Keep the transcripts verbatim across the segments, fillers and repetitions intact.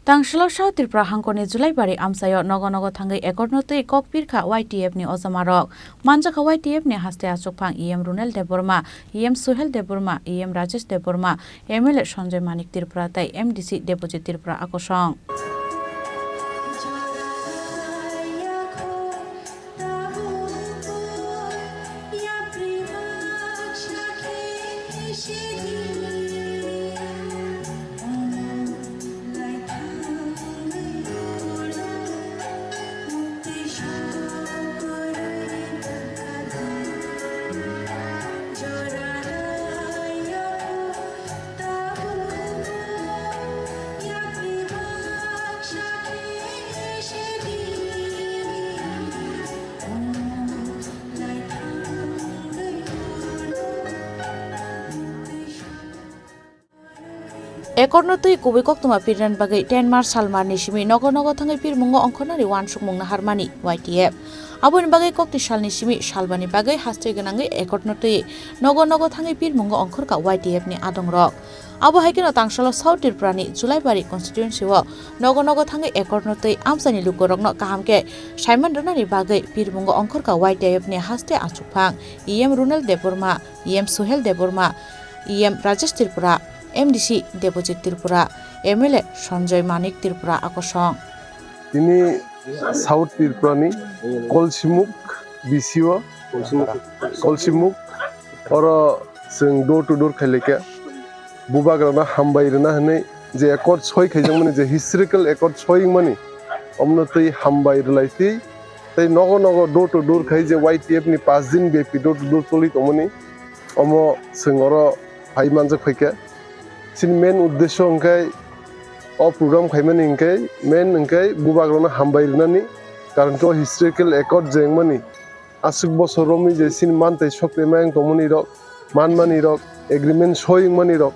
Tangsalo South Tripura hangkorni Julaibari amchaio nogo nogo thangwi accord no twi kok pirkha Y T F ni ojamarok. Manjakha Y T F ni haste achukphang E M Runel Debbarma, E M Suhel Debbarma, E M Rajesh Debbarma, M L A Sanjoy Manik Tripura tei M D C Debojit Tripura akosong. Accord no twi kubui koktwma pirnani bagwi ten March salmarni simi nogo nogo thangwi pirmungo ongkhornani uansukmung naharmani Y T F. Aboni bagwi kokti salni simi salbani bagwi hasteo gwnangwi accord no twi nogo nogo thangwi pirmungo ongkhorkha Y T F ni adongrok. Abo hai kheno tangsalo South Tripura ni Julaibari constituency o nogo nogo thangwi accord no twi amchaini lukurokno kaham khe saiman rwnani bagwi pirmungo ongkhorkha Y T F ni haste achukphang E M Runel Debbarma, E M Suhel Debbarma, E M Rajesh Tripura, M D C Debojit Tripura, M L A Sanjoy Manik Tripura akosong. Tini South Tripura ni Kolsimuk B C o, Kolsimuk oro chwng door to door khailaikha. Bubagrano hambai rwna hwnwi je accord soi khaijakmani, je historical accord soi wngmani, omno twi hambai rwlaitwi tei nogo nogo door to door khai je Y T F ni paanch din byapi door to door choli tongmani, omo chwng oro phai manjak phaikha. Chini main uddesho hwnkhe o program khaimani hwnkhe main hwnkhe bubagrano hambai rwnani, karon khe o historical accord je wngmani aswk bosor romwi je chini mantei sok tei mayang tongmani rok, manmani rok, agreement soi wngmani rok,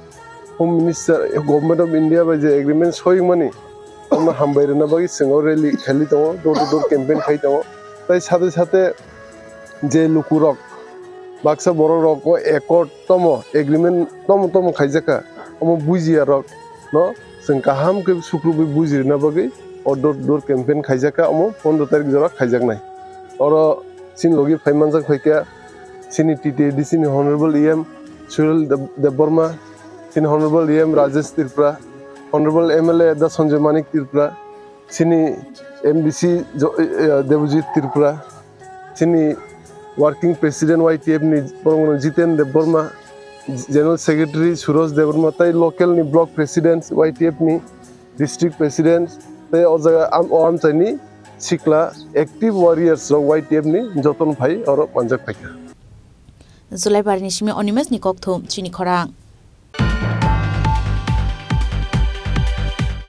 Home Minister, Government of India bai je agreement soi wngmani, omo hambai rwna bagwi chwng o rally khaili tongo, door to door campaign khai tongo. Tai sate sate je lukurok, baksa borok rok o accord tomo, agreement tomo tomo khaijakha, omo bujiya rok no chwng kaham khe sukrubwi bujirina bagwi o door to door campaign khaijakha, omo pondro tarik jora khaijaknai. Oro chini logi phai manjak phaikha chini T T A D C ni Honorable E M Surel Deb-, Debbarma, chini Honorable E M Rajesh Tripura, Honorable M L A da Sanjoy Manik Tripura, chini M D C Jo-, eh, Debojit Tripura, chini Working President Y T F ni borok Jiten Debbarma, General Secretary Suroj Debbarma, tai local ni Block President Y T F ni, District President, tei o jaga am-, o amchaini sikla active warriors rok Y T F ni jotono phai oro manjak phaikha. Julaibari ni simi Animesh ni kokthum chini khorang.